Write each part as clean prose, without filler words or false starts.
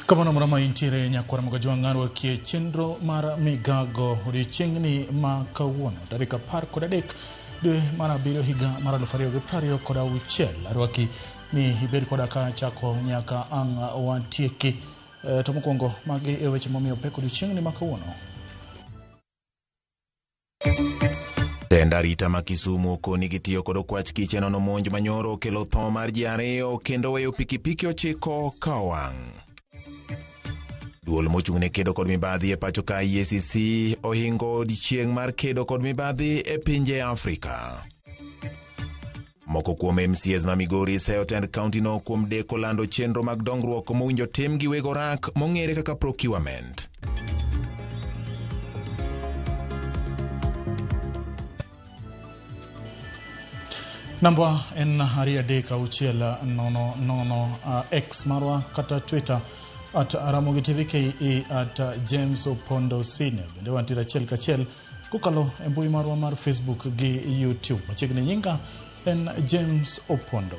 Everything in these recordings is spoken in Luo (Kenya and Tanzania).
Kamano moro ma intiere nyakwar Mogajwang' arwakie chenro mar migago odiochieng'ni ma kawuono tarik 13 dwe mar 7 higa mar 2026. Arwaki ni ibed koda ka chako nyaka ang' watieki. To mokwongo magi e weche momiyo pek odiochieng'ni ma kawuono. Tend arita ma Kisumu okoni gitiyo kod okwach kich e nono monj manyoro okelo tho mar ji 2 kendo weyo pikipiki 9 ka owang'. Duol mochung' ne kedo kod mibadhi e pacho ka EACC ohingo odiechieng' mar kedo kod mibadhi e pinje Afrika. Moko kuom MCAs ma Migori seyo tend kaunti no kuom deko lando chenro mag dongruok mowinjo tim gi weg orak mong'ere kaka procurement. Namba en 2 3 6 0 0, X marwa kata Twitter at Ramogi TV KE at James Opondo Senior. Bende wantiere achiel kachiel kokalo e mbui marwa mar Facebook gi YouTube. Machiegni nyinga en James Opondo.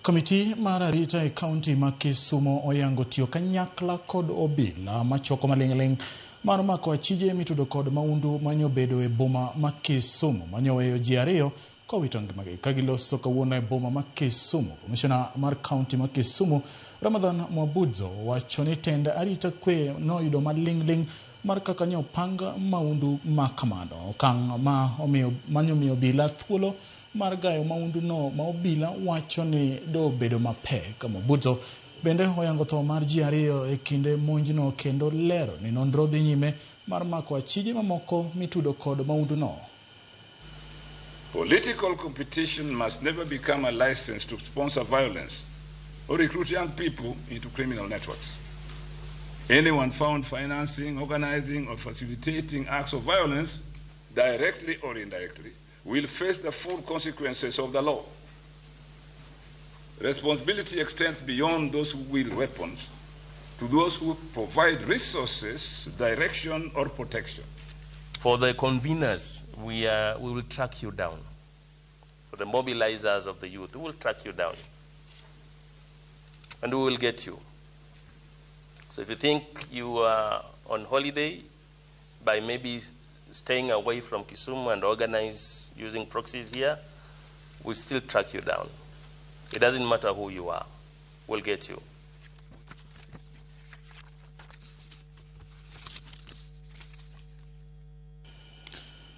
Komiti mar arita e kaunti ma Kisumu oyango tiyo kanyakla kod obila machoko maling'ling' mar mako achije mitudo kod maundu manyobedo e boma ma Kisumu manyoweyo ji 2 kowito ngimagi. Ka giloso kawuono e boma ma Kisumu, komishona mar kaunti ma Kisumu Ramadhan Mwabudzo wacho ni tend arita kwe noyudo maling'ling' mar kaka nyopang maundu ma kamano. Okang' ma omiyo manyomiyo obila thuolo mar gayo maundu no ma obila wacho ni dobedo mapek. Mwabudzo bende oyango tho mar ji 2 e kinde monjno kendo lero ni nonro dhi nyime mar mako achije mamoko mitudo kod maundu no. Political competition must never become a license to sponsor violence or recruit young people into criminal networks. Anyone found financing, organizing, or facilitating acts of violence, directly or indirectly, will face the full consequences of the law. Responsibility extends beyond those who wield weapons to those who provide resources, direction, or protection. For the conveners, we will track you down. For the mobilizers of the youth, we will track you down. And we will get you. So if you think you are on holiday by maybe staying away from Kisumu and organize using proxies here, we'll still track you down. It doesn't matter who you are, we'll get you.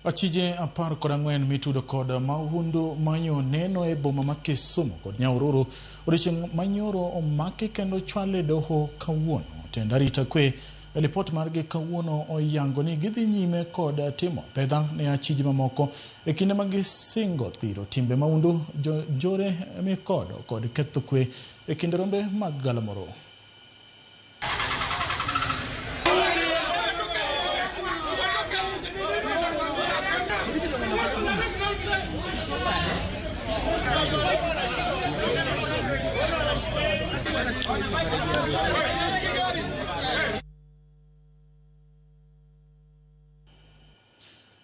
Achije 14 mitudo kod mahundu manyo neno e boma ma Kisumu kod Nyahururu odiochieng' manyoro omaki kendo chwale doho kawuono. Tend arita kwe e lipot margi kawuono oyango ni gidhi nyime kod timo pedha ne achije mamoko e kinde ma gisingo thiro timbe mahundu, jonjore mikodo kod ketho kwe e kind rombe mag galamoro.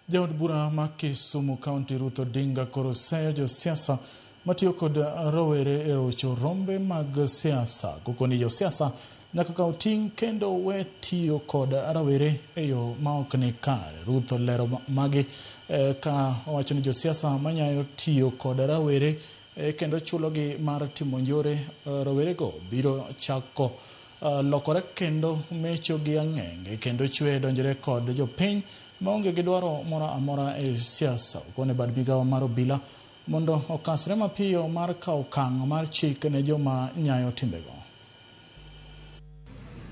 Jaod bura ma Kisumu County Ruth Odinga koro seyo josiasa matiyo kod rowere e rocho rombe mag siasa. Kokoni josiasa nyaka kaw ting' kendo we tiyo kod rawere e yo ma ok ni kare. Ruth olero magi ka owacho ni josiasa manyayo tiyo kod rawere kendo chulogi mar timo njore, rowerego biro chako lokore kendo mecho gi ang'enge kendo chwe donjore kod jopiny maonge gi dwaro moro amora e siasa. Okone bad migawo mar obila mondo okasre mapiyo mar kawo okang' mar chik ne joma nyayo timbego.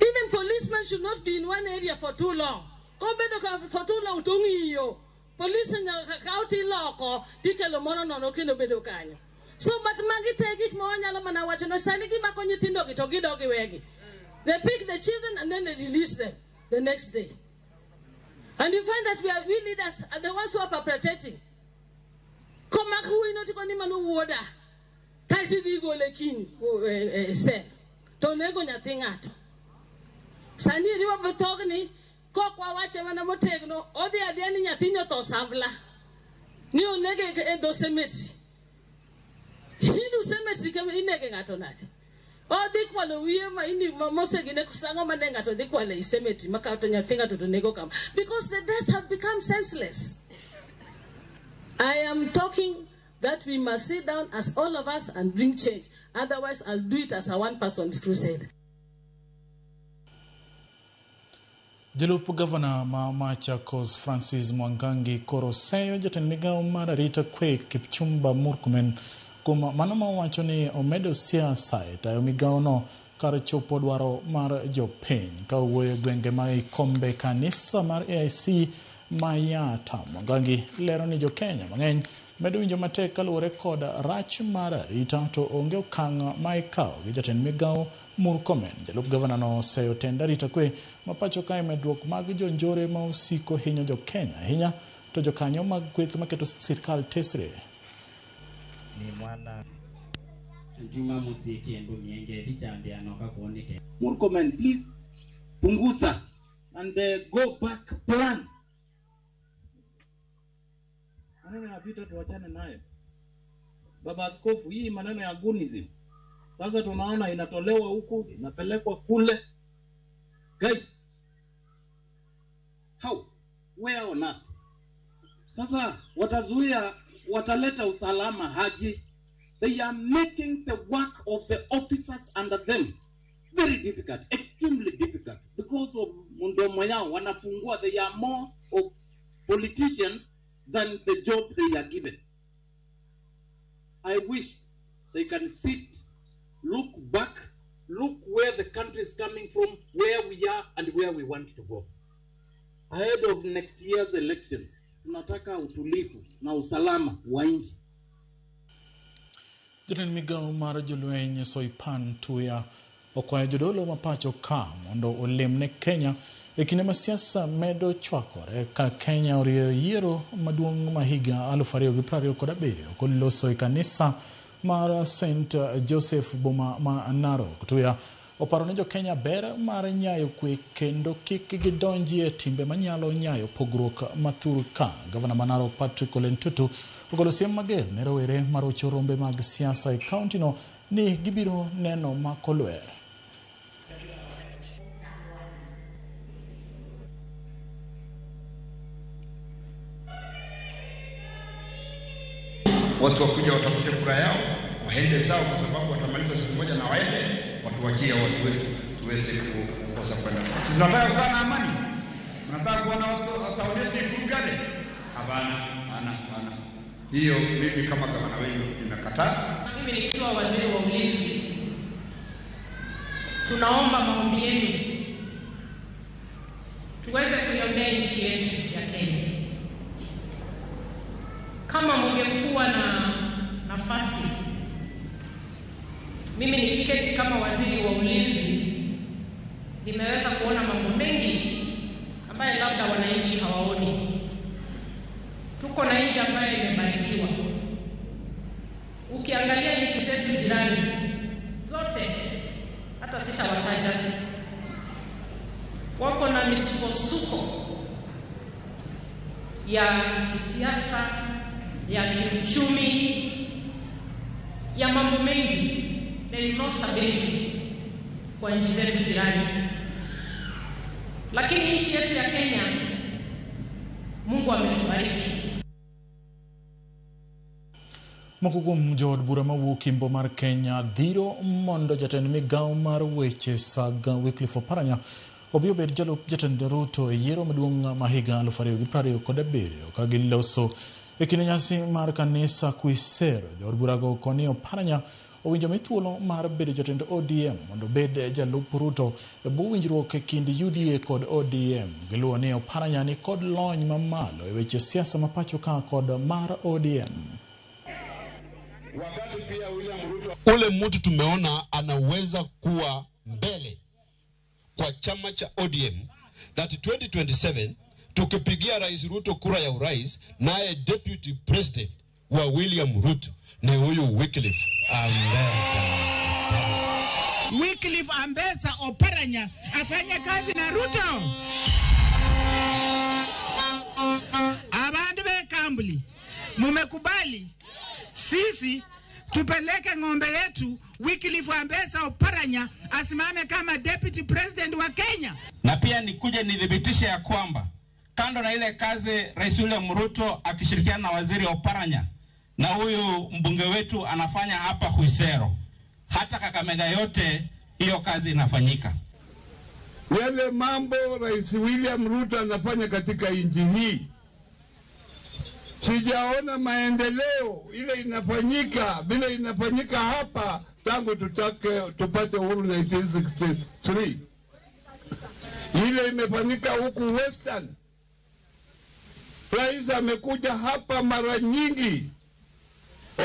Even policemen should not be in one area for too long. Kobedo ka for too long to ng'iyo. Police nyaka kaw tiloko tikelo moro nono kendo bedo kanyo. So but magi te gik ma wanyalo mana wacho no sani gimako nyithindo gi to gidog giwegi. They pick the children and then they release them the next day. And you find that we leaders are the ones who are perpetrating. Komak wuoyi no tiko ni mano wuoda. Kaeto idhi igole kiny e cell. To onego nyathi ng'ato. Sani eri wabotogni kok wawache mana motegno odhi adhiya ni nyathini otho sambla. Ni onege e dho cemetery. Hindu cemetery kama inege ng'ato nade? Odhi kwalo wiye ma ini mosegine kosango mane ng'ato dhi kwalo e cemetery ma kato nyathi ng'ato to nego kama. Because the deaths have become senseless. I am talking that we must sit down as all of us and bring change. Otherwise, I'll do it as a one-person crusade. Jalup gavana ma Machakos Francis Mwangangi koro seyo jatend migawo mar arita kwe Kipchumba Murkomen kuom mano ma owacho ni omedo siasa e tayo migawono kar chopo dwaro mar jopiny. Ka owuoyo e gwenge ma Ikombe kanisa mar AIC Mayata, Mwangangi lero ni jo-Kenya mang'eny medo winjo matek kaluwore kod rach mar arita to onge okang' ma ikawo gi jatend migawo Murkomen. Jalup gavana no oseyo tend arita kwe ma pacho kae medruok mag jonjore ma osiko hinyo jo-Kenya ahinya to jokanyo mag kweth maketo sirkal tesre. Murkomen, please punguza and go back plan. Maneno ya vita tuachane nayo. Baba Askofu, hii maneno ya gunism sasa tunaona inatolewa huku inapelekwa kule. Guys, how, where on earth? Sasa watazuia, wataleta usalama haji. They are making the work of the officers under them very difficult, extremely difficult, because of mundomo yao wanafungua. They are more of politicians than the job they are given. I wish they can sit, look back, look where the country is coming from, where we are, and where we want to go. Ahead of next year's elections, tunataka utulivu na usalama wa nchi. Jatend migawo mar jolweny Soipan Tuya okwayo jodolo ma pacho ka mondo olemne Kenya e kinde ma siasa medo chwakore ka Kenya orieyo yiero maduong' ma higa 2027 koloso e kanisa mar St Joseph boma ma Narok. Tuya oparo ne jo-Kenya ber mar nyayo kwe kendo kik gidonjie timbe manyalo nyayo pogruok mathur ka. Gavana ma Narok Patrick Ole Ntutu ogolo siem mager ne rowere marocho rombe mag siasa e kaunti no ni gibiro neno mako lwer. Watu wakuja watafute kura yao waende sawa, kwa sababu watamaliza siku moja na waende, watuachie watu wetu tuweze kukosa kwenda. Sisi tunataka kuwa na amani, tunataka kuona watu wataonyesha ifurugane. Hapana, hapana, hapana. Hiyo mimi kama gavana wenu nimekataa. Mimi nikiwa waziri wa ulinzi, tunaomba maombi yenu tuweze kuiombea nchi yetu ya Kenya. Kama mungekuwa na nafasi, mimi nikiketi kama waziri wa ulinzi, nimeweza kuona mambo mengi ambayo labda wananchi hawaoni. Tuko na nchi ambayo imebarikiwa. Ukiangalia nchi zetu jirani zote, hata sitawataja, wako na misukosuko ya kisiasa, ya kiuchumi, ya mambo mengi. There is no stability kwa nchi zetu jirani. Lakini nchi yetu ya Kenya, Mungu ametubariki. Moko kuom jood bura mawuok Imbo mar Kenya dhiro mondo jatend migawo mar weche Saga Wycliffe Oparanya obi obed jalup jatend Ruto e yiero maduong' ma higa 2027 ka giloso e kinde nyasi mar kanisa Kuisero. Jood burago koni Oparanya owinjo mi thuolo mar bedo jatend ODM mondo obed jalup Ruto e bwo winjruok e kind UDA kod ODM. Giluwo ni Oparanya ni kod lony mamalo e weche siasa ma pacho ka kod mar ODM. Ule mtu tumeona anaweza kuwa mbele kwa chama cha ODM, that 2027 tukipigia Rais Ruto kura ya urais, naye deputy president wa William Ruto ni huyu Wycliffe Ambetsa. Wycliffe Ambetsa Oparanya afanye kazi na Ruto. Abandu be Kambuli mumekubali, sisi Tupeleke ng'ombe yetu Wycliffe Ambetsa Oparanya asimame kama deputy president wa Kenya. Na pia nikuje nithibitishe ya kwamba kando na ile kazi Rais William Ruto akishirikiana na Waziri Oparanya na huyu mbunge wetu anafanya hapa Huisero, hata Kakamega yote hiyo kazi inafanyika. Yale mambo Rais William Ruto anafanya katika nchi hii, sijaona maendeleo ile inafanyika vile inafanyika hapa tangu tupate uhuru 1963. Ile imefanyika huku Western. Rais amekuja hapa mara nyingi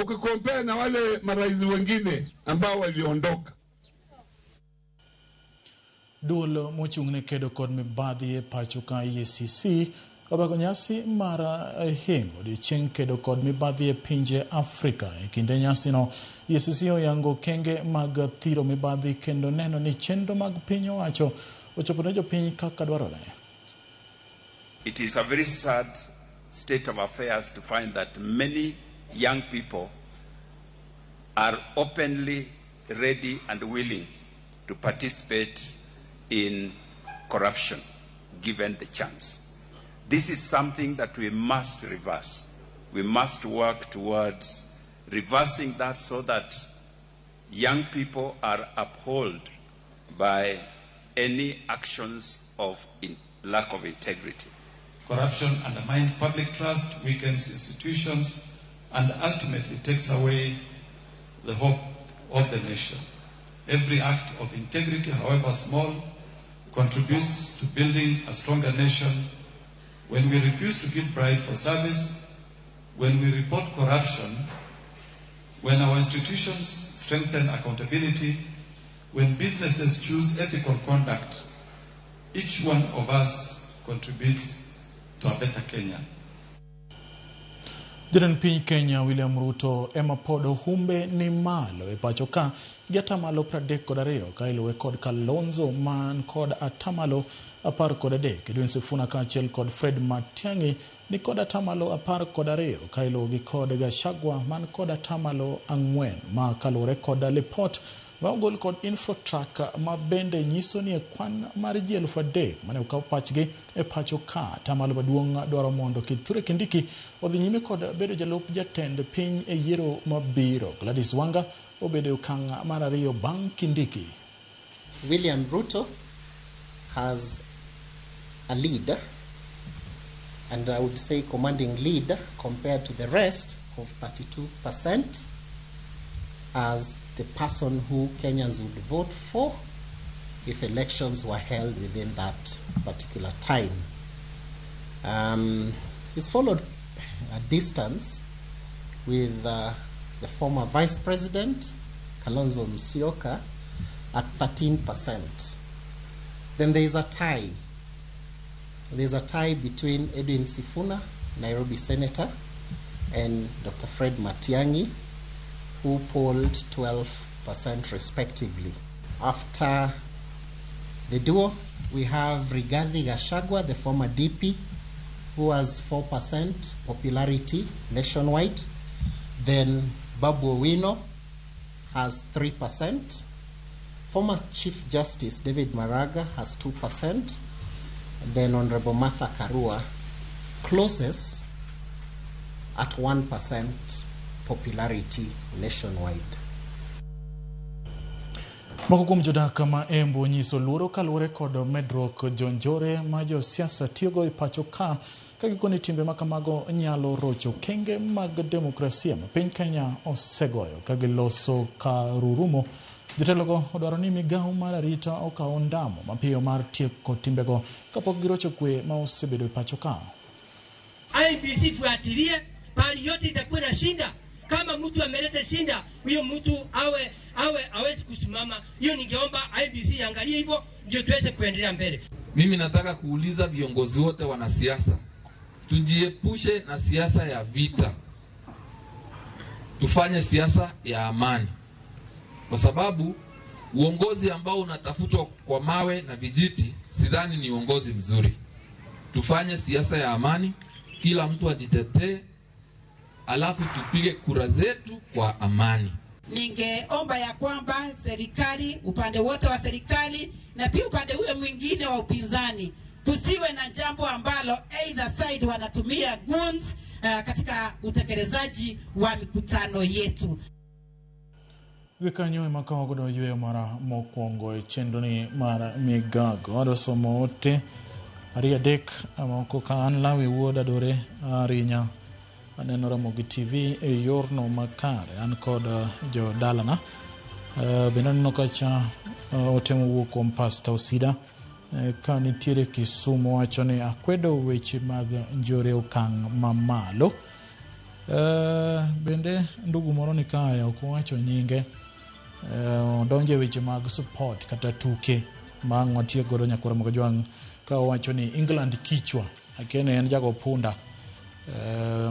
ukikompea na wale marais wengine ambao waliondoka. Duol mochung' ne kedo kod mibadhi e pacho ka EACC obago nyasi mar hingo odiochieng' kedo kod mibadhi e pinje Afrika. E kinde nyasino, EACC oyango okenge mag thiro mibadhi kendo neno ni chenro mag piny owacho ochopo ne jopiny kaka dwarore. It is a very sad state of affairs to find that many young people are openly ready and willing to participate in corruption, given the chance. This is something that we must reverse. We must work towards reversing that so that young people are upheld by any actions of lack of integrity. Corruption undermines public trust, weakens institutions, and ultimately takes away the hope of the nation. Every act of integrity, however small, contributes to building a stronger nation. When we refuse to give bribe for service, when we report corruption, when our institutions strengthen accountability, when businesses choose ethical conduct, each one of us contributes to a better Kenya. Jatend piny Kenya William Ruto ema pod humbe ni malo e pacho ka gi atamalo 32 ka iluwe kod Kalonzo man kod atamalo 13. Edwin Sifuna kaachiel kod Fred Matiang'i ni kod atamalo 12 ka iluwogi kod Gachagua man kod atamalo 4 ma kaluwore kod lipot ma ogol kod Infotrak ma bende nyiso ni e kwan mar ji 3,000 mane okaw pachgi e pacho ka atamalo maduong' dwaro mondo Kithure Kindiki odhi nyime kod bedo jalup jatend piny e yiero mabiro. Gladys Wanga obedo e okang' mar ariyo bang' Kindiki. William Ruto has a lead, and I would say commanding lead compared to the rest of 32% as the person who Kenyans would vote for if elections were held within that particular time. He's followed a distance with the former Vice President, Kalonzo Musyoka, at 13%. Then there is a tie. There's a tie between Edwin Sifuna, Nairobi Senator, and Dr. Fred Matiang'i, who polled 12% respectively. After the duo, we have Rigathi Gachagua, the former DP, who has 4% popularity nationwide. Then Babu Owino has 3%. Former Chief Justice David Maraga has 2%. Then Honorable Martha Karua closes at 1% popularity nationwide. Moko kuom jodak ma Embu onyiso luoro kaluwore kod medruok jonjore ma josiasa tiyogo e pacho ka gikone timbe ma kamago nyalo rocho kenge mag demokrasia ma piny Kenya osegoyo ka giloso karurumo. Jotelogo odwaro ni migawo mar arita okaw ondamo mapiyo mar tieko timbego kapok girocho kwe ma osebedo e pacho ka. IEBC fuatilie pali yote itakuwa na shinda. Kama mtu ameleta shinda, huyo mtu awe hawezi kusimama. Hiyo ningeomba IEBC iangalie hivyo ndio tuweze kuendelea mbele. Mimi nataka kuuliza viongozi wote wanasiasa, tujiepushe na siasa ya vita. Tufanye siasa ya amani. Kwa sababu uongozi ambao unatafutwa kwa mawe na vijiti sidhani ni uongozi mzuri. Tufanye siasa ya amani, kila mtu ajitetee alafu tupige kura zetu kwa amani. Ningeomba ya kwamba serikali, upande wote wa serikali na pia upande huyo mwingine wa upinzani, kusiwe na jambo ambalo either side wanatumia guns katika utekelezaji wa mikutano yetu. Gikanyo ema kawo godo yweyo mara mokwongo e chenroni mar Migago. Adwa somo ote ariyo adek moko ka an Lawi wuod Adore Arinya aneno Ramogi TV e yorno makare. An kod jodalana. Bende aneno kacha ote mowuok kuom Pastor Osida ka nitiere Kisumu wacho ni akwedo weche mag njore okang' mamalo. Bende ndugu moro ni kae ok owacho nyinge. Odonjo e weche mag sport kata tuke ma ang' watiek godo nyakwar Ramogi Jwang' ka owacho ni England kichwa akia ni en jago punda.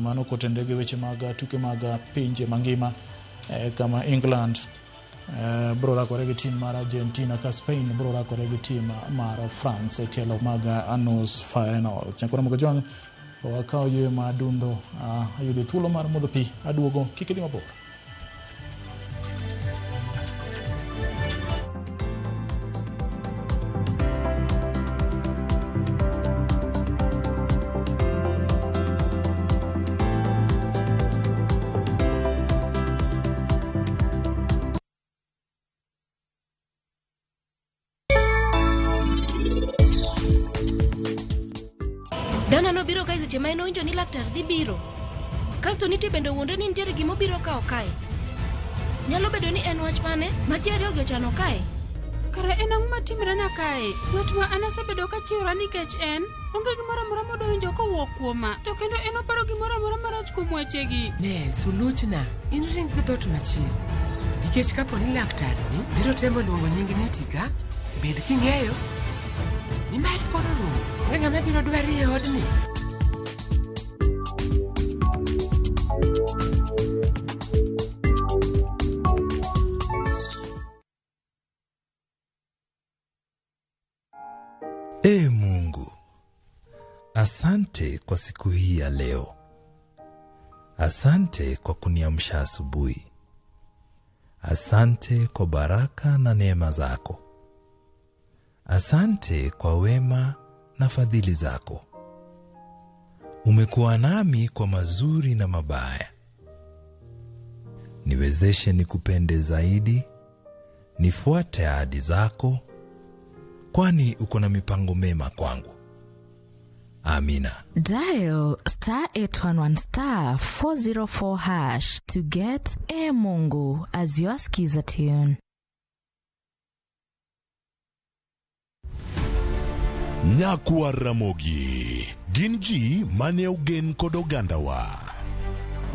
Mano kotenore gi weche mag tuke mag pinje mangima kama England biro rakore gi tim mar Argentina ka Spain biro rakore gi tim mar France e tielo mag nus final. Nyakwar Ramogi Jwang' wakawo yweyo ma adundo ayudo thuolo mar modho pi aduogo kik idhi mabor. Dana nobiro kae seche ma en owinjo ni laktar dhi biro. Kasto nitie bende owuondre ni nitiere gimobiro kawo kae. Nyalo bedo ni en wach mane ma ji ariyogi ochano kae? Kare en ang'o matimore na kae? Ng'at ma an asebedo kachiwora nikech en, onge gimoro amora modwa winjo kowuok kuoma, to kendo en oparo gimoro amora marach kuom wechegi. Ne, suluchna, in ring gi dhoot machielo. Nikech kapo ni laktarni biro temo luongo nying Nitika, bed king'eyo ni mari koro orumo. Onge ng'ama biro dwari e odni. Ee Mungu, asante kwa siku hii ya leo. Asante kwa kuniamsha asubuhi. Asante kwa baraka na neema zako. Asante kwa wema na fadhili zako. Umekuwa nami kwa mazuri na mabaya. Niwezeshe nikupende zaidi, nifuate ahadi zako, kwani uko na mipango mema kwangu. Amina. Dial star 811 star 404 hash to get E Mungu as your skiza tune. Nyakwar Ramogi gin ji mane ogen kod ogandawa.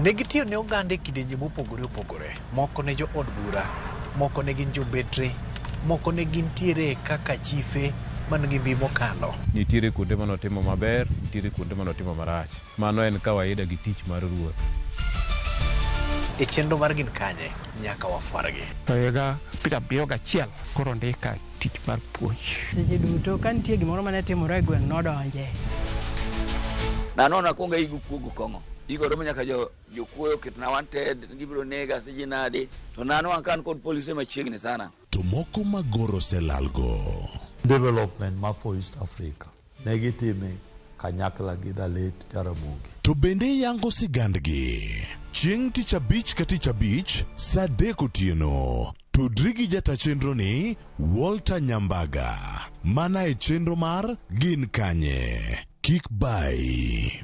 Ne gitiyo ne oganda e kidienje mopogore opogore. Moko ne jo od bura, moko ne gin jobetre, moko ne gintiere kaka chife man gi mbi mokalo. Nitiere kuonde manotimo maber, nitiere kuonde manotimo marach. Mano en kawaida gi tich mar ruoth. E chenro mar Gin Kanye, nyaka wafwargi. To higa 71 koro ndika tich mar puonj. Seche duto ka nitie gimoro mane timore e gweng' nodonje. Nanono akwongo aigo kuogo kong'o. Igo romo nyaka jokuoyo oketna wanted, gibiro nega siji nadi. To nano an ka an kod polise machiegni sana. To moko magoro oselalgo. Development ma for East Africa ne gitime kanyakla gi the late Jaramogi. To bende yango sigandgi. Chieng' tich abich ka tich abich, saa 3 otieno. Tudri gi jata chenro ni Walter Nyambaga. Mana e chenro mar Gin Kanye. Kik bai.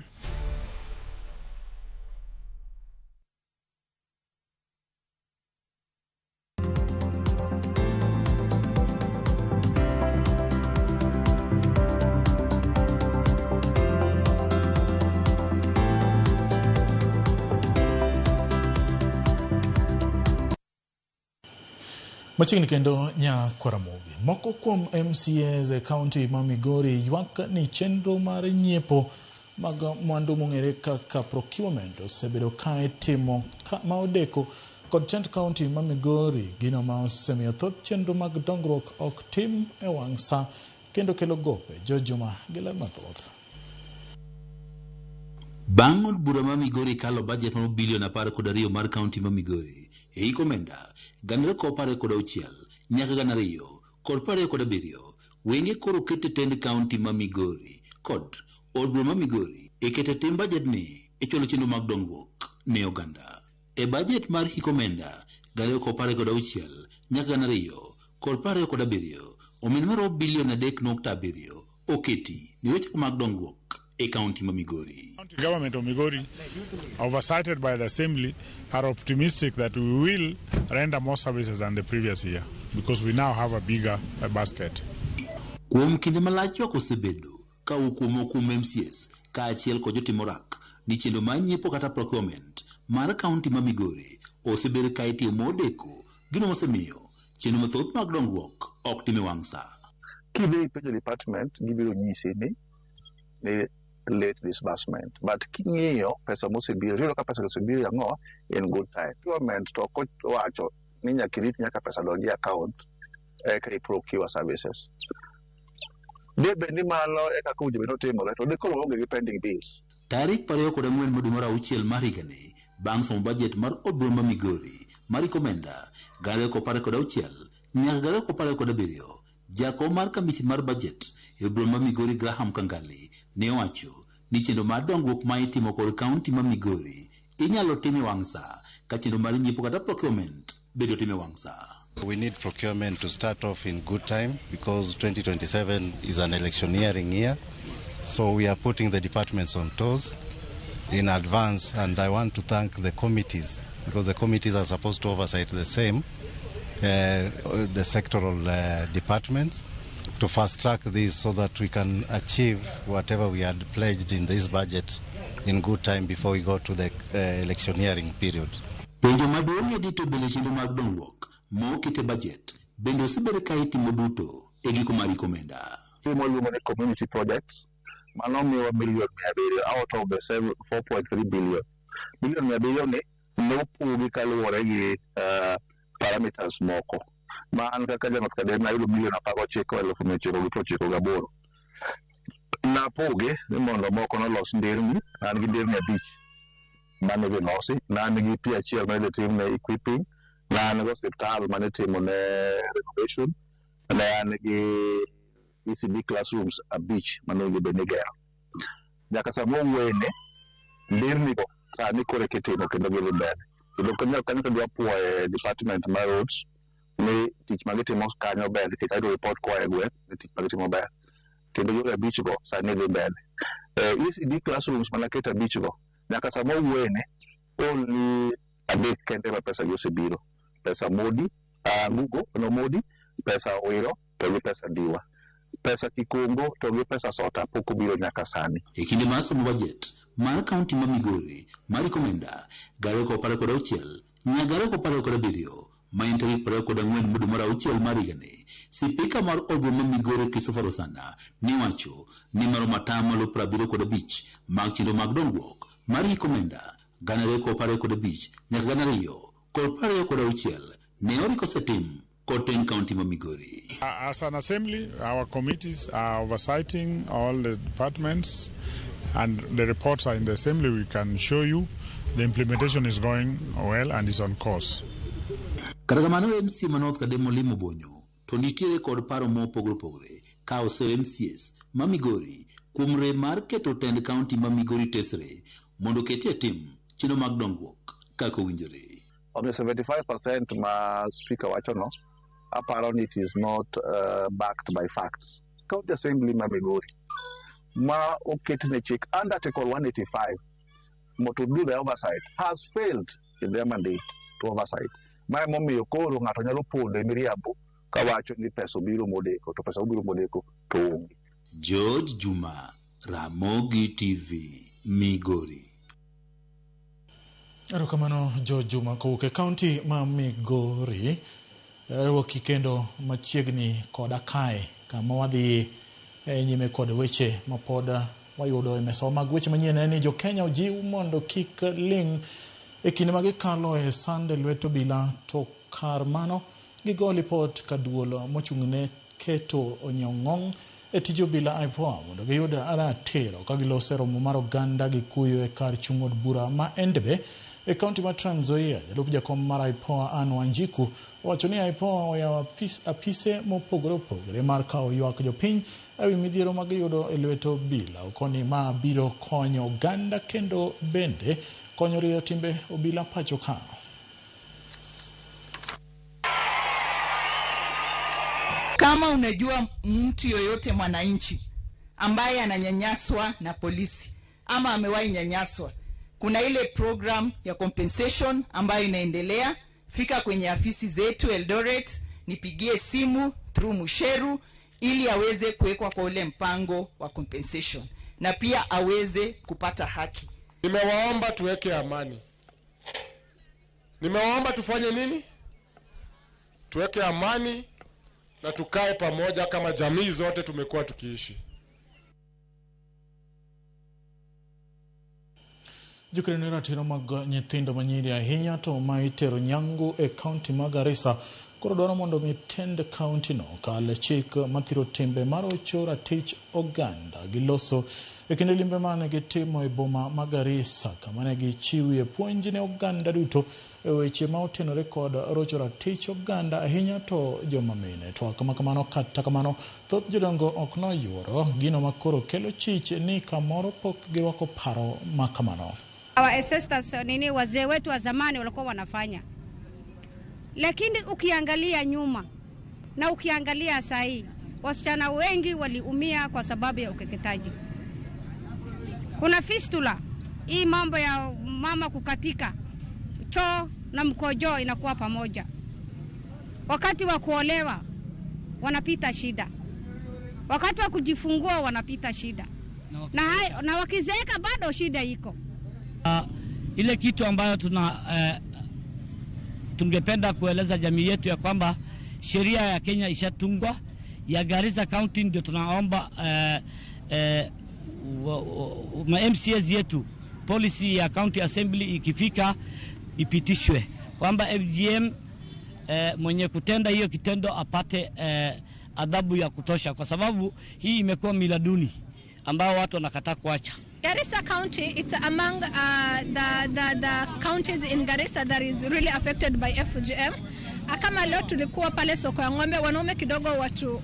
Machiegni kendo nyakwar Ramogi. Moko kuom MCAs e kaunti ma Migori ywak ni chenro mar nyiepo mag mwandu mong'ere kaka procurement osebedo ka itimo ma odeko kod tend kaunti ma Migori, gino ma osemiyo thoth chenro mag dongruok ok tim e wang' sa kendo kelo gope. George Juma gi ler mathoth. Bang' od bura ma Migori kalo bajet maromo bilion 12 mar kaunti ma Migori e hik omenda 2016 nyaka 2027, wenge koro oket e tend kaunti ma Migori kod od bura ma Migori e keto e tim bajedni e chwalo chenro mag dongruok ne oganda. E bajet mar hik omenda 2016 nyaka 2027, omenda maromo bilion 3.7 oketi ne weche mag dongruok e kaunti ma Migori. County government of Migori, oversighted by the assembly, are optimistic that we will render more services than the previous year because we now have a bigger basket. Kuom kinde malach ywak osebedo ka wuok kuom kuom MCAs kaachiel kod jotim orak ni chenro mar nyiepo kata procurement mar kaunti ma Migori osebedo ka itiyo modeko, gino mosemiyo chenro mathoth mag dongruok ok tim e wang' sa. Kidhi ipenjo department, gibiro nyisi ni late disbursement, but king'iyo pesa mosebiro, iyudo ka pesa osebiro ang'o in good time. Procurement to ok owacho ni nyaka irit nyaka pesa donji e account eka i procure services. Debed ni mano e kaka owinjo bed ni otimore, to dikoro waonge gi pending bills. Tarik 24 mar dwe mar auchiel mar higani, bang' somo bajet mar od bura ma Migori mar hik omenda 2016 nyaka 2027, jakom mar kamiti mar bajet e od bura ma Migori Graham Kangali ne owacho ni chenro mar dongruok ma itimo kod kaunti ma Migori inyalo tim e wang' sa ka chenro mar nyiepo kata procurement bende otim e wang' sa. We need procurement to start off in good time because 2027 is an electioneering year. So we are putting the departments on toes in advance, and I want to thank the committees because the committees are supposed to oversight the same, the sectoral departments, to fast track this so that we can achieve whatever we had pledged in this budget in good time before we go to the electioneering period. Penjo maduong' e dito bende chenro mag dongruok ma oket e bajet bende osebedo ka itimo duto e giko mar hik omenda. Gima waluongo ni community projects, mano miyowa milion 700 out of the 4.3 billion. Milion 700 ni nopogi kaluwore gi parameters moko. Ma an kaka ja North Kadem nayudo milion 19,998. Napoge ni mondo moko nolos nderni, an gi nderni abich mane idhi losi, ne an gi pi achiel mane idhi timne equipping, ne an gi osiptal mane itimo ne renovation, ne an gi ECD classrooms abich mane onego bed ni igero. Nyaka sama wawuoyeni, nderni go sani koro eka itimo kendo gidhi mbele. Kendo kanyo kanyo kadwa puoye department mar roads ni tich ma gitimo kanyo ber nikech ayudo report koa e gweng' ni tich ma gitimo ber. Kendo yore abich go sani dhi mbele. ECD classrooms mana keto abich go nyaka sama wawuoyeni only adek kende ma pesa gi osebiro. Pesa Modi, Angugo no Modi, pesa Owiro to gi pesa Diwa. Pesa Kikongo to gi pesa Sota pok obiro nyaka sani. E kinde mar somo bajet mar kaunti ma Migori mar hik omenda 2016 nyaka 2027, ma en tarik 24 mar dwe mar auchiel mar higani, sipika mar od bura ma Migori Christopher Osana ne owacho ni maromo 75% mag chenro mag dongruok mar hik omenda 2025 nyaka 2026 ne orik osetim kod tend kaunti ma Migori. As an assembly, our committees are oversighting all the departments, and the reports are in the assembly. We can show you the implementation is going well and is on course. Kata kamano, MCA ma North Kadem Olimo Bonyo to nitiere kod paro mopogore opogore ka oseyo MCAs ma Migori kuom rem mar keto tend kaunti ma Migori tesre mondo oketie e tim chenro mag dongruok kaka owinjore. On the 75% ma speaker wacho no, aparo ni it is not backed by facts. County Assembly ma Migori ma oketne chik under Article 185 mo to do the oversight has failed in their mandate to oversight. Ma emomiyo koro ng'ato nyalo pondo e miriambo kawacho ni pesa obiro modeko, to pesa obiro modeko to onge. George Juma, Ramogi TV, Migori. Erokamano George Juma kowuok e kaunti ma Migori. Ruoki kendo machiegni koda kae kama wadhi nyime kod weche mapod wayudo e mesa mag weche manyien en ni jo-Kenya ojiw mondo kik ling' e kinde ma gikalo e sand e lwet obila, to kar mano gigo lipot ka duol mochung'ne keto onyong'ong e tij obila IPOA mondo giyud ratiro ka giloso romo mar oganda gi kuyo e kar chung' od bura ma Endebe e kaunti ma Trans Nzoia. Jalup jakom mar IPOA Anne Wanjiku owacho ni IPOA oyawo apise mopogore opogore mar kawo ywak jopiny ewi midhiero ma giyudo e lwet obila. Okoni ma biro konyo oganda kendo bende konyo rieyo timbe obila pacho ka. Kama unajua mtu yoyote mwananchi ambaye ananyanyaswa na polisi ama amewahi nyanyaswa, kuna ile program ya compensation ambayo inaendelea. Fika kwenye afisi zetu Eldoret, nipigie simu through Musheru ili aweze kuwekwa kwa ule mpango wa compensation na pia aweze kupata haki. Nimewaomba tuweke amani. Nimewaomba tufanye nini? Tuweke amani na tukae pamoja kama jamii zote tumekuwa tukiishi. Jokedo ne ratiro mag nyithindo manyiri ahinya to ma itero nyangu e kaunti ma Garissa koro dwaro mondo mi tend kaunti no kal chik mathiro timbe marocho ratich oganda giloso e kinde limbe mane gitimo e boma ma Garissa kama ne gichiwie puonj ne oganda duto e weche ma otenore kod rocho ratich oganda ahinya to joma mine. Twak ma kamano kata kamano thoth jodongo ok noyuoro gino makoro kelo chich ni kamoro pok girwako paro ma kamano. Our ancestors nini wazee wetu wa zamani walikuwa wanafanya. Lakini ukiangalia nyuma na ukiangalia saa hii, wasichana wengi waliumia kwa sababu ya ukeketaji. Kuna fistula, hii mambo ya mama kukatika choo na mkojo inakuwa pamoja. Wakati wa kuolewa wanapita shida. Wakati wa kujifungua wanapita shida. Na wakizeeka bado shida iko. Ile kitu ambayo tungependa kueleza jamii yetu ya kwamba sheria ya Kenya ishatungwa, ya Garissa County ndio tunaomba ma MCAs yetu policy ya County Assembly ikifika ipitishwe kwamba FGM mwenye kutenda hiyo kitendo apate adhabu ya kutosha, kwa sababu hii imekuwa mila duni ambao watu wanakataa kuacha. Garissa County, it's among the counties in Garissa that is really affected by FGM. Kama leo tulikuwa pale soko ya ng'ombe, wanaume kidogo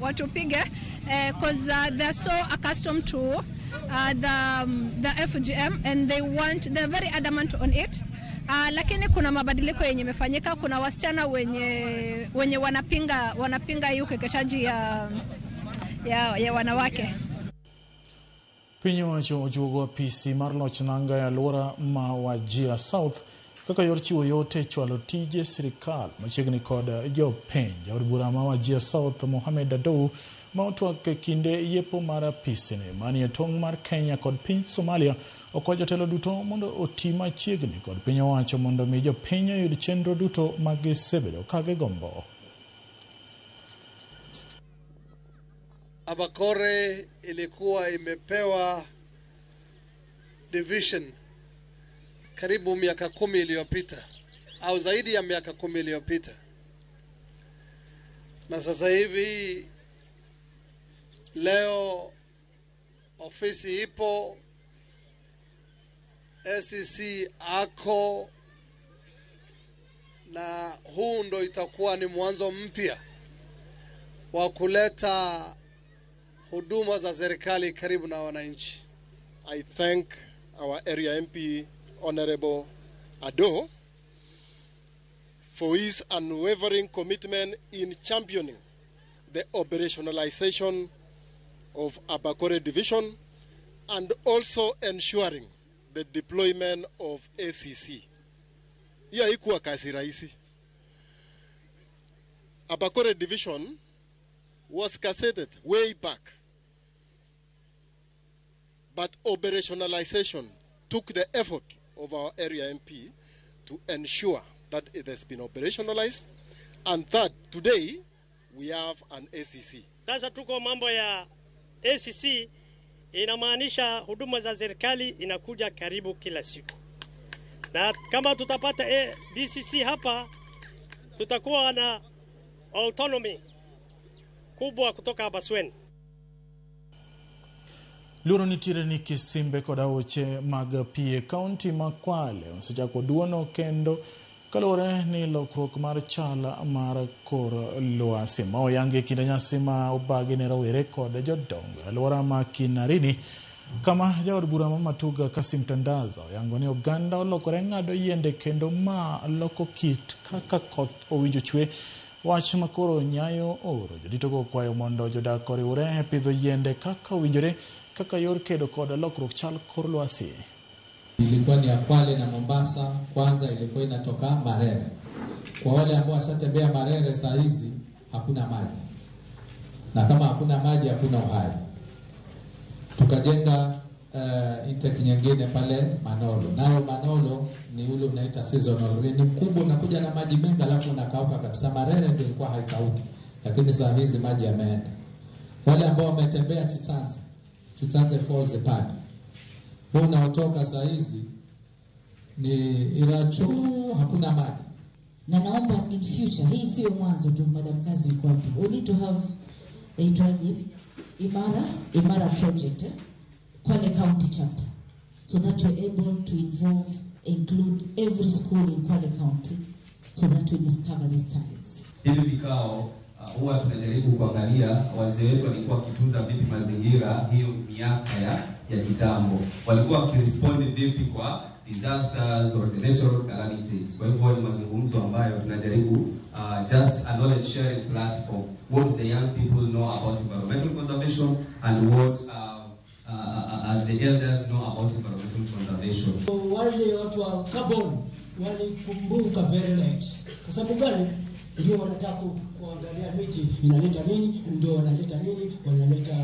watupige because they're so accustomed to the FGM and they're very adamant on it. Lakini kuna mabadiliko yenye imefanyika, kuna wasichana wenye wanapinga hiyo ukeketaji ya wanawake. Piny owacho ojuogo apisi mar loch nanga e alwora ma Wajir South kaka yor chiwo yot e chwalo tije sirikal machiegni kod jopiny. Jaod bura ma Wajir South Mohamed Adou ma otwak e kinde yepo mar apisini manie tong' mar Kenya kod piny Somalia okwa jotelo duto mondo oti machiegni kod piny owacho mondo mi jopiny oyud chenro duto ma gisebedo ka gigombo. Abakore ilikuwa imepewa division karibu miaka 10 iliyopita au zaidi ya miaka 10 iliyopita, na sasa hivi leo ofisi ipo, SEC ako, na huu ndo itakuwa ni mwanzo mpya wa kuleta huduma za serikali karibu na wananchi. I thank our area MP Honorable Ado for his unwavering commitment in championing the operationalization of Abakore Division and also ensuring the deployment of ACC. Hiyo haikuwa kazi rahisi. Abakore Division was gazetted way back, but operationalization took the effort of our area MP to ensure that it has been operationalized and that today we have an ACC. Sasa tuko mambo ya ACC, inamaanisha huduma za serikali inakuja karibu kila siku. Na kama tutapata DCC hapa, tutakuwa na autonomy kubwa kutoka Abaswen. Luoro nitiere ni kisimbe kod aoche mag pi e kaunti ma Kwale osechako duono kendo kaluwore ni lokruok mar chal mar kor lwasi ma oyangi e kinde nyasi ma obagi ne rowere kod jodongo e alwora ma Kinarini kama jaod bura ma Matuga Kasim Tandaza oyango ni oganda olokore ng'ado yiende kendo ma loko kit kaka koth owinjo chwe. Wach makoro nyayo oro joditogo okwayo mondo jodak oriwre e pidho yiende kaka owinjore kaka yor kedo kod lokruok chal kor lwasi. Ilikuwa ni ya Kwale na Mombasa, kwanza ilikuwa inatoka Marere. Kwa wale ambao washatembea Marere saa hizi hakuna maji, na kama hakuna maji hakuna uhai. Tukajenga intake nyingine pale Manolo, nayo Manolo ni ule unaita seasonal rain, ni mkubwa, unakuja na maji mengi alafu unakauka kabisa. Marere ndio ilikuwa haikauki, lakini saa hizi maji yameenda. Wale ambao wametembea Chitsanze, Chitsanze Falls pale, huu unaotoka saa hizi ni Irachu, hakuna maji. Na naomba in future, hii sio mwanzo tu, Madam Kazi yuko hapa. We need to have itwaje, Imara project, Kwale County chapter, so that we're able to involve, include every school in Kwale County, so that we discover these talents. Hivi vikao huwa tunajaribu kuangalia wazee wetu walikuwa wakitunza vipi mazingira hiyo miaka ya kitambo, walikuwa wakirespond vipi kwa disasters or the natural calamities. Kwa hivyo ni mazungumzo ambayo tunajaribu just a knowledge sharing platform, what the young people know about environmental conservation and what the elders know about environmental conservation. Wale watu wa carbon walikumbuka very late. Kwa sababu gani? Ndio wanataka kuangalia miti inaleta nini, ndio wanaleta nini, wanaleta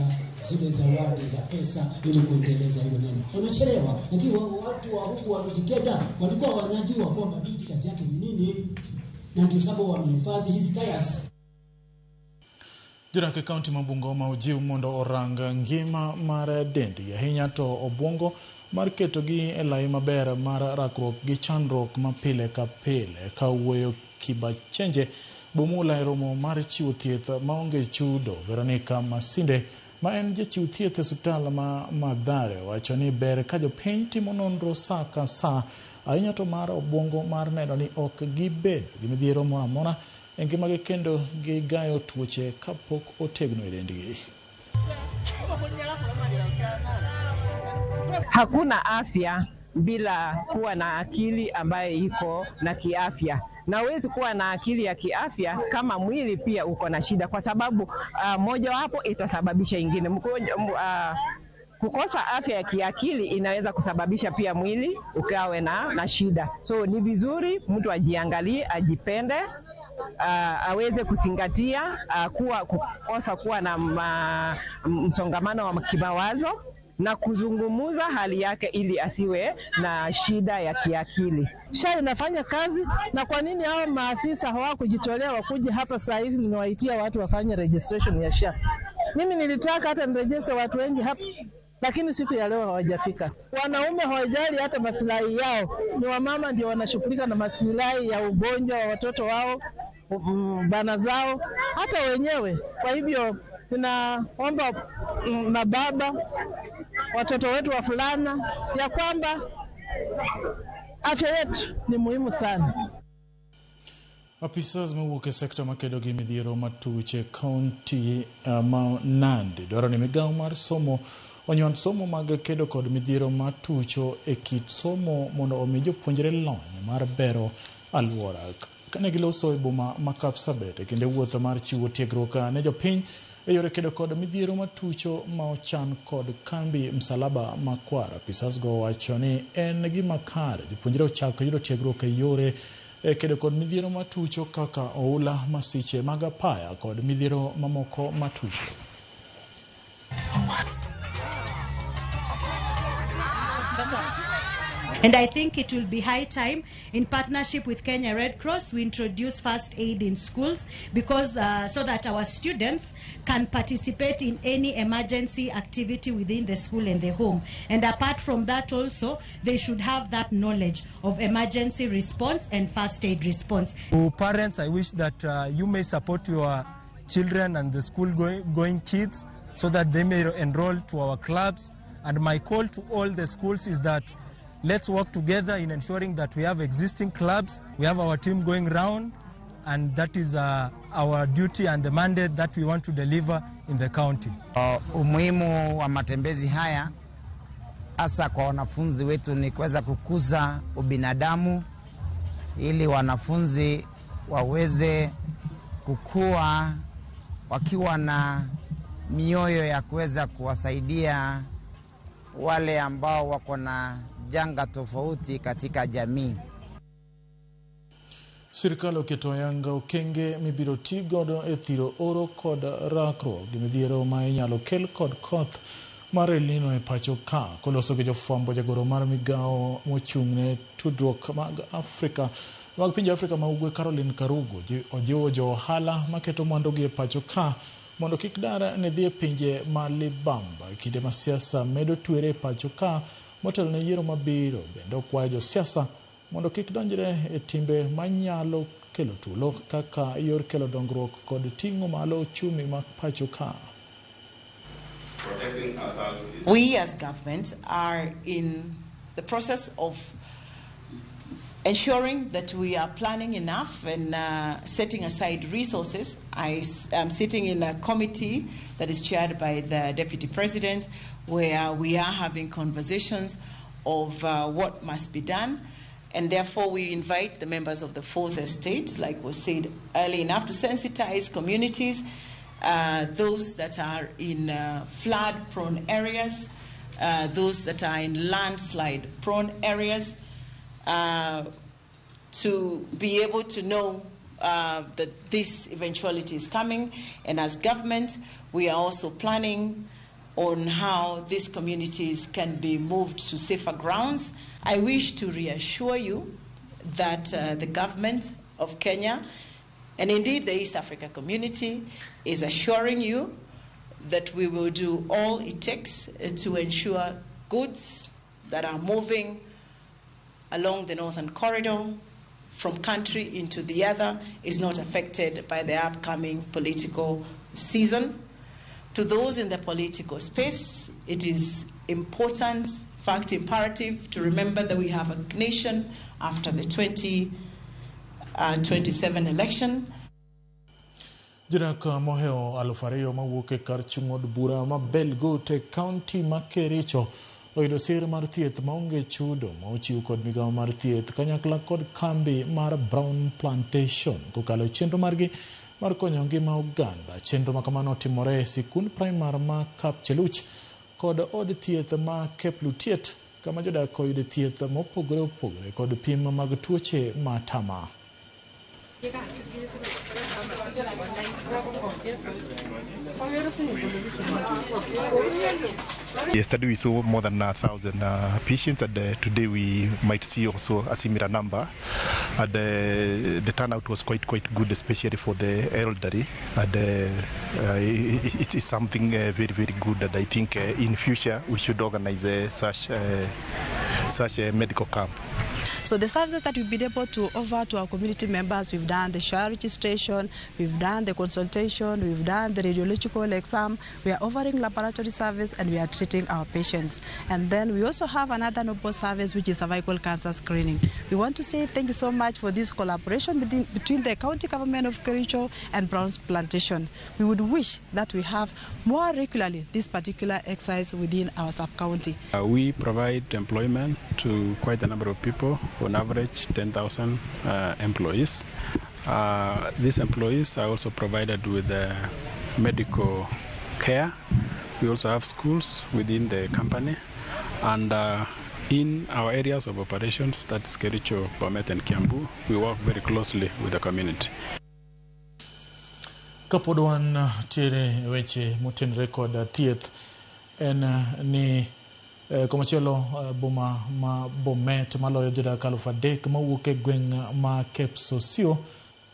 zile zawadi za pesa ili kuendeleza hilo neno. Wamechelewa, lakini watu wa huku wa Mijikenda walikuwa wanajua kwamba miti kazi yake ni nini, na ndio sababu wamehifadhi hizi kayas. Jodak e kaunti ma Bungoma ojiw mondo orang ngima mar dendgi ahinya to obwongo mar ketogi e lai maber mar rakruok gi chandruok ma pile ka pile. Ka wuoyo Kibachenje Bumula e romo mar chiwo thieth maonge chudo, Veronica Masinde ma en jachiw thieth e osiptal ma Mathare wacho ni ber ka jopiny timo nonro sa ka sa ahinya to mar obwongo mar neno ni ok gibedo gi midhiero moro amora e ngimagi kendo gigayo tuoche kapok otegno e dendgi. Hakuna afya bila kuwa na akili ambayo iko na kiafya, na huwezi kuwa na akili ya kiafya kama mwili pia uko na shida, kwa sababu mojawapo itasababisha ingine. Kukosa afya ya kiakili inaweza kusababisha pia mwili ukawe na shida. So ni vizuri mtu ajiangalie, ajipende, aweze kuzingatia kukosa kuwa na msongamano wa kimawazo na kuzungumuza hali yake ili asiwe na shida ya kiakili. SHA inafanya kazi, na kwa nini hao maafisa hawakujitolea wakuje hapa saa hizi? Nimewaitia watu wafanye registration ya SHA. Mimi nilitaka hata nirejeshe watu wengi hapa, lakini siku ya leo hawajafika. Wanaume hawajali hata maslahi yao, ni wamama ndio wanashughulika na maslahi ya ugonjwa wa watoto wao, bana zao, hata wenyewe. Kwa hivyo ninaomba mababa, watoto wetu wavulana, ya kwamba afya yetu ni muhimu sana. Apisas mawuok e sekta makedo gi midhiero matuch e kaunti ma Nandi dwaro ni migawo mar somo onywand somo mag kedo kod midhiero matucho e kit somo mondo omi jopuonjre lony mar bero alwora. Kane giloso e boma ma Kapsabet e kinde wuoth mar chiwo tiegruok ne jopiny e yore kedo kod midhiero matucho ma ochan kod kambi Msalaba Makwar, apisas go wacho ni en gima kare jopuonjre ochak yudo tiegruok e yore kedo kod midhiero matucho kaka oula, masiche mag apaya kod midhiero mamoko matucho. And I think it will be high time, in partnership with Kenya Red Cross, we introduce first aid in schools, because so that our students can participate in any emergency activity within the school and the home. And apart from that also, they should have that knowledge of emergency response and first aid response. To parents, I wish that you may support your children and the school going kids so that they may enroll to our clubs And my call to all the schools is that let's work together in ensuring that we have existing clubs, we have our team going round, and that is our duty and the mandate that we want to deliver in the county. Umuhimu wa matembezi haya hasa kwa wanafunzi wetu ni kuweza kukuza ubinadamu ili wanafunzi waweze kukua wakiwa na mioyo ya kuweza kuwasaidia wale ambao wako na janga tofauti katika jamii. Sirikal oketo ayanga okenge mibiro ti godo e thiro oro kod rakruok gi midhiero ma inyalo kel kod koth mar El Nino e pacho ka. Koloso gi jofwambo, jagoro mar migawo mochung' ne tudruok mag Afrika mag pinje Afrika ma Ugwe Caroline Karugo ojiwo jo ohala maketo mwandugi e pacho ka mondo kik dar ne dhi e pinje ma libamba e kinde ma siasa medo twere e pacho ka motelo ne yiero mabiro. Bende okwayo josiasa mondo kik donjre e timbe manyalo kelo tulo kaka yor kelo dongruok kod ting'o malo ochumi ma pacho ka. We as government are in the process of ensuring that we are planning enough and setting aside resources. I am sitting in a committee that is chaired by the Deputy President, where we are having conversations of what must be done. And therefore, we invite the members of the Fourth Estate, like was said early enough, to sensitize communities, those that are in flood-prone areas, those that are in landslide-prone areas, to be able to know that this eventuality is coming. And as government, we are also planning on how these communities can be moved to safer grounds. I wish to reassure you that the government of Kenya, and indeed the East Africa community, is assuring you that we will do all it takes to ensure goods that are moving along the northern corridor from country into the other is not affected by the upcoming political season. To those in the political space, it is important, in fact imperative, to remember that we have a nation after the 2027 election. Jodak mohewo 2,000 mawuok e kar chung' od bura ma Belgut e kaunti ma Kericho oyudo sir mar thieth maonge chudo ma ochiw kod migawo mar thieth kanyakla kod kambi mar Brown Plantation kokalo e chenro margi mar konyo ngima oganda. Chenro ma kamano otimore e sikund primar ma Kapcheluch kod od thieth ma Keplutiet kama jodak oyude thieth mopogore opogore kod pim mag tuoche matama. Yesterday we saw more than 1,000 patients, and today we might see also a similar number. And the turnout was quite good, especially for the elderly. And it is something very, very good that I think in future we should organize such a medical camp. So the services that we've been able to offer to our community members, we've done the SHA registration, we've done the consultation, we've done the radiological exam, we are offering laboratory service, and we are treating our patients. And then we also have another noble service, which is cervical cancer screening. We want to say thank you so much for this collaboration between the county government of Kericho and Brown's Plantation. We would wish that we have more regularly this particular exercise within our sub-county. We provide employment to quite a number of people, on average 10,000 employees. These employees are also provided with medical care. We also have schools within the company, and in our areas of operations, that's Kericho, Bomet and Kiambu, we work very closely with the community. Kapod wan tiere weche motenore kod thieth en ni komachielo boma ma Bomet maloyo jodak 3,000 mawuok e gweng' ma Kepsosio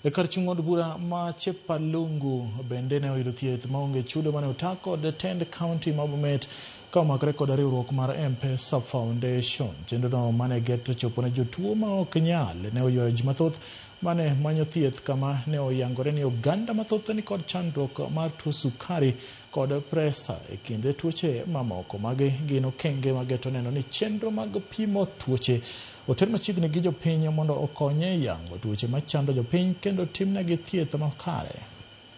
e kar chung' od bura ma Chepalungu bende ne oyudo thieth maonge chudo mane ota kod tend county ma Bomet ka omakre kod riwruok mar M-Pesa Foundation. Chenrono mane geto chopo ne jotuo ma ok nyal ne oywayo ji mathoth mane manyo thieth kama ne oyangore ni oganda mathoth nikod chandruok mar tuo sukari kod presa e kinde tuoche mamoko. Magi gin okenge mageto neno ni chenro mag pimo tuoche oter machiegni gi jopiny mondo okony e yango tuoche machando jopiny kendo timnegi thieth makare.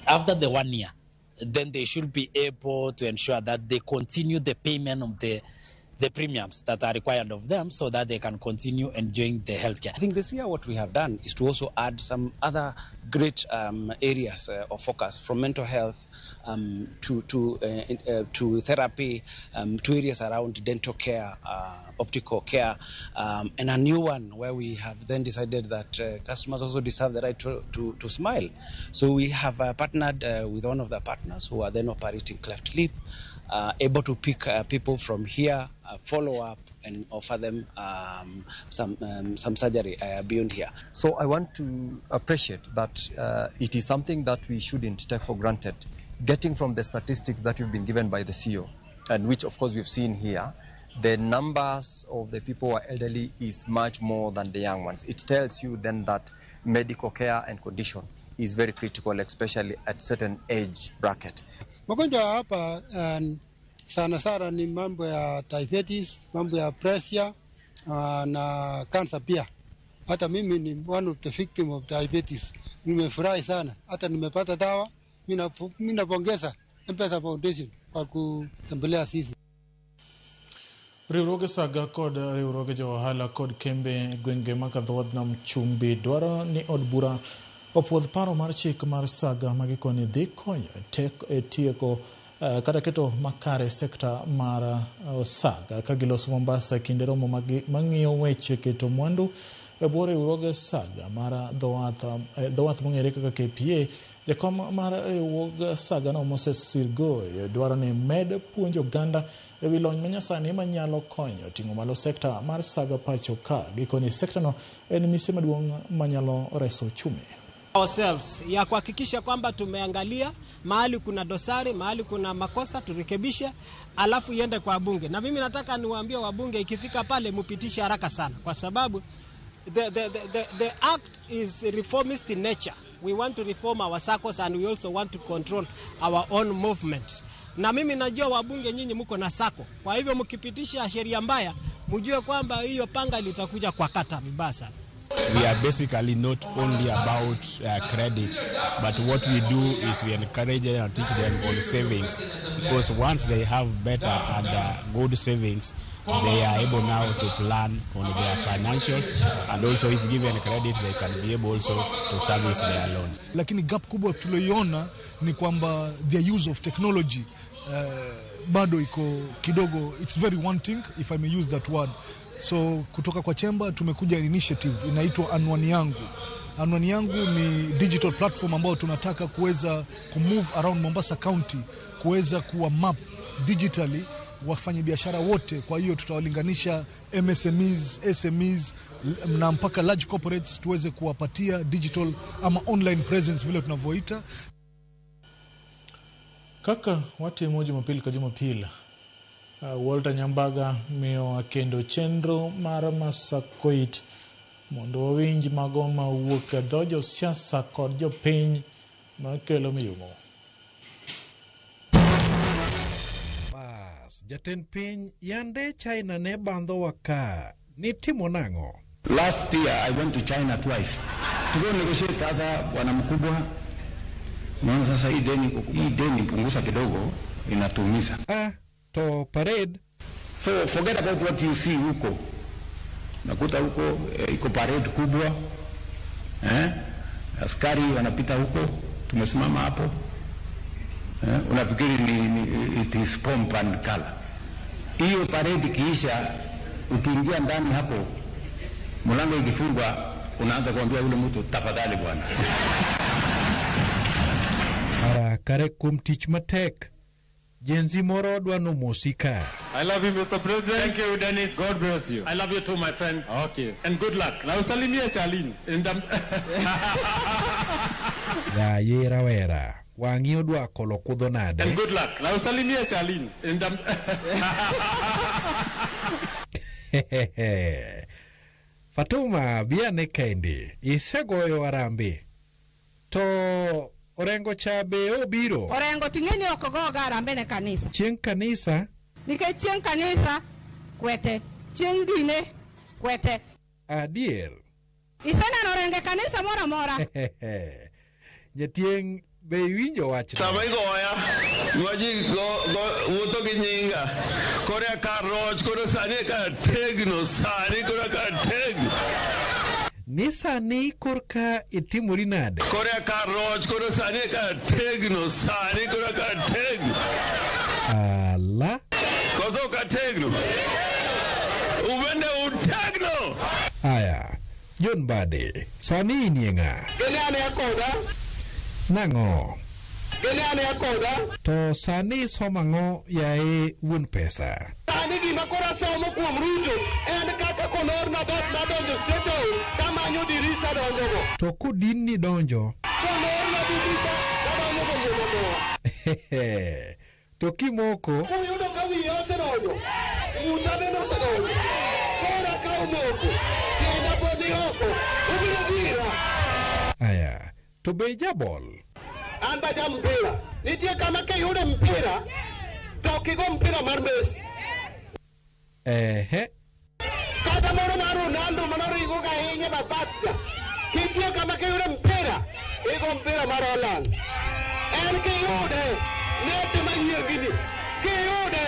After the 1 year, then they should be able to ensure that they continue the payment of the premiums that are required of them so that they can continue enjoying the healthcare. I think this year what we have done is to also add some other great areas of focus, from mental health to therapy, to areas around dental care, optical care, and a new one where we have then decided that customers also deserve the right to smile. So we have partnered with one of the partners who are then operating Cleft Lip, able to pick people from here, follow up and offer them some surgery beyond here. So I want to appreciate that it is something that we shouldn't take for granted. Getting from the statistics that you've been given by the CEO, and which of course we've seen here, the numbers of the people who are elderly is much more than the young ones. It tells you then that medical care and condition is very critical, especially at certain age bracket. Magonjwa hapa sana sana ni mambo ya diabetes, mambo ya pressure na cancer pia. Hata mimi ni one of the victim of diabetes. Nimefurahi sana, hata nimepata dawa. Mimi napongeza M-Pesa Foundation kwa kutembelea sisi. Riwruoge saga kod riwruoge jo ohala kod kembe gwenge mag dhood nam chumbi dwaro ni od bura opuodh paro mar chik mar saga ma gikoni dhi konyo e tieko kata keto makare sekta mar saga ka giloso Mombasa kinde romo mang'iyo weche keto mwandu e bwo riwruoge saga mar dho wath mong'ere kaka KPA. Jakom mar riwruog saga no Moses Sirgoi dwaro ni med puonjo oganda e wi lony manyasani manyalo konyo ting'o malo sekta mar saga pacho ka. Gikoni sekta no en mise maduong' manyalo reso uchumi ourselves ya kuhakikisha kwamba tumeangalia mahali kuna dosari, mahali kuna makosa turekebishe, alafu iende kwa bunge. Na mimi nataka niwaambie wabunge, ikifika pale mpitishe haraka sana, kwa sababu the act is reformist in nature. We want to reform our SACCOs and we also want to control our own movement. Na mimi najua wabunge nyinyi mko na SACCO. Kwa hivyo mkipitisha sheria mbaya, mjue kwamba hiyo panga litakuja kwa kata vibaya sana. We are basically not only about credit, but what we do is we encourage them and teach them on savings, because once they have better and good savings, they are able now to plan on their financials, and also if given credit, they can be able also to service their loans. Lakini gap kubwa tuliyoiona ni kwamba the use of technology bado iko kidogo, it's very wanting, if I may use that word. So kutoka kwa Chemba tumekuja initiative inaitwa Anwani Yangu. Anwani Yangu ni digital platform ambayo tunataka kuweza kumove around Mombasa County, kuweza kuwa map digitally wafanyabiashara wote. Kwa hiyo tutawalinganisha MSMEs, SMEs na mpaka large corporates, tuweze kuwapatia digital ama online presence vile tunavyoita. Kaka watimo Jumapil ka Jumapil, Walter Nyambaga miyowa kendo chenro mar Masakoit mondo wawinj mago mawuok e dho josiasa kod jopiny makelo miyumo. Bas, jatend piny yande China ne bandhowa ka ni timo nang'o? Last year I went to China twice to go negotiate. Sasa bwana mkubwa, naona sasa hii deni punguza kidogo, inatuumiza. To parade. So forget about what you see huko. Nakuta huko iko parade kubwa. Askari wanapita huko, tumesimama hapo. Unafikiri ni it is pomp and color. Hiyo parade kiisha, ukiingia ndani hapo, mlango ikifungwa, unaanza kuambia yule mtu tafadhali bwana. Para kare kum tich matek. Jenzi moro dwa mosika. I love you, Mr. President. Thank you, Dennis. God bless you. I love you too, my friend. Okay. And good luck. Na usalimie Charlene. Yaye rawera. Wang'i odwa kolo kudho nade. And good luck. Na usalimie Charlene. Fatuma bi ane kendi, isegoyo arambe. To Orengo cha be obiro? Orengo ting'eni ok goga arambe ne kanisa. Chieng' kanisa? Nikech chieng' kanisa kwete, chieng' gine kwete. Adier. Iseneno Orengo e kanisa moro amora? Jatieng' be iwinjo wachno? Sama igoya, ma ji wuotho gi nyinga. Koro eka roch, koro sani eka tegno, sani koro eka tegno. Ni sani korka itimori nade? Koro eka roch, koro sani eka tegno, sani koro eka tegno. Ala. Koso ok ategno? Ubende utegno! Aya, John Mbadi, sani inie ng'a? Gini ane koda. Nang'o? Gini ane koda. To sani isomo ang'o yaye wuon pesa? Sani gima koro asomo kuom Ruto en kaka kolorna dhoot madonjo State House tamanyo dirisa donjogo. To kodinni donjo? Kolorna dirisa tadonjogo yie mondo. To kimoko? Uyudo ka wiye osedonjo, ng'uta bende osedonjo, kora ka omoko, tienda pod ni oko, ubiro dhira. Aya, to be ijabol? An be aja mpira. Nitie kama kiyudo mpira to ok igo mpira mar Messi. Ehe. Kata moro mar Ronaldo manoringo ga ahinya bath cha. Nitie kama kiyudo mpira, igo mpira mar Haaland. En kiyude, nete mayiengni. Kiyude,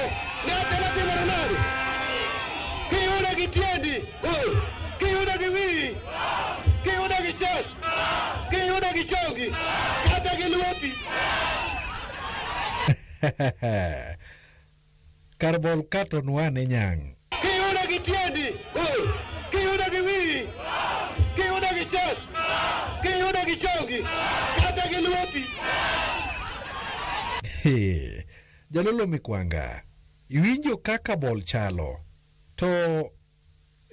nete matimore nade? Kiyude gi tiendi, gol. Kiyude gi wiyi, kiyude gi chest, kiyude gi chongi, kata gi lweti. Kar bol ka to nwane nyang'. Kiyude gi tiendi, gol. Kiyude gi wiyi, kiyude gi chest, kiyude gi chongi, kata gi lweti. He, Jalolo Mikwanga, iwinjo kaka bol chalo. To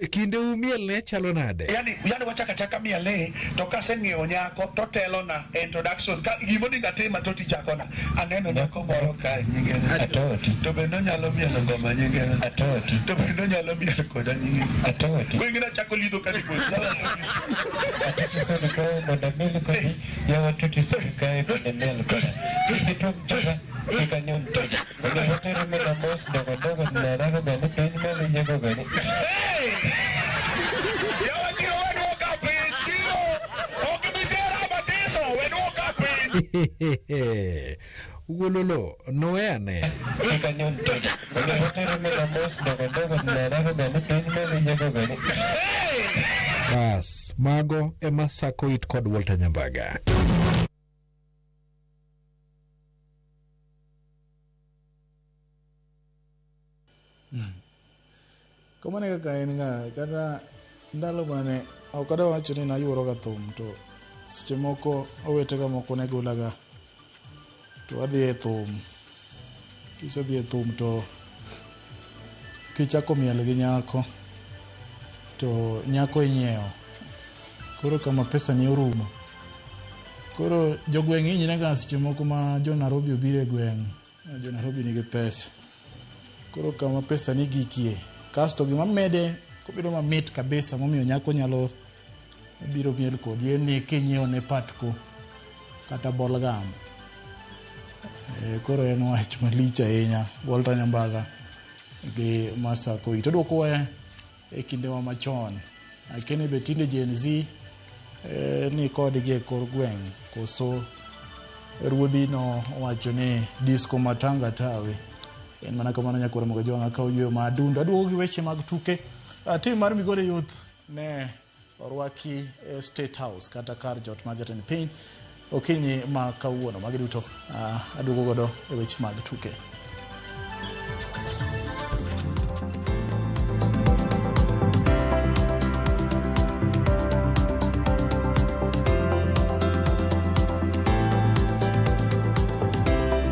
kinde umiel ne chalo nade? Yani wachaka chaka miel ni to kaseng'iewo nyako to telona e introduction ka gimonego atima to tichakona aneno nyako moro kae nyinge Atoti. To bende onyalo mielo ngoma nyinge Atoti. To bende onyalo miel koda nyinge Atoti. Wengine achako lidho kani mos. Atoti soni kae mondo amiel kodi, yawa toti soni kae mondo imiel koda. Kik itum joga, kik anyon toja. Onego watere mana mos dogo dogo narago gani piny malo yiego gani. Yawa chiro weduoka piny chiro ok bi tera batiso weduoka piny. Wuololo, nowe ane. Kik anyon toja. Onego watere mana mos dogo dogo narago gani piny malo yiego gani. Bas, mago ema sako it kod Walter Nyambaga. Kamano e kaka en ga kata ndalo mane ok adwa wacho ni nayuoro ga thum to seche moko owetega moko ne golaga to wadhi e thum. Kisedhi e thum to kichako miel gi nyako to nyako inyiewo. Koro kama pesa ni orumo. Koro jogweng' hinyre ga seche moko ma jo Nairobi obiro e gweng'. Jo Nairobi nigi pesa. Koro kama pesa ni gikie. Kasto gima mede kobedo mamit kabisa momiyo nyako nyalo biro miel kodi en ni kinyiewo ne patko kata bolgam. Koro en wach malich ahinya. Walter Nyambaga gi Masako Ito. Oduokowa e kindewa machon. Lakini be tinde Gen Z ni kodgi e kor gweng' koso ruodhi no owacho ni disco matanga tawe. En mana kamano nyakwar Ramogi Jwang' akawo yweyo ma adundo. Aduogo gi weche mag tuke. Tim mar Migori Youth ne orwaki e State House kata kar jot mar jatend piny okinyi ma kawuono. Magi duto aduogo godo e weche mag tuke.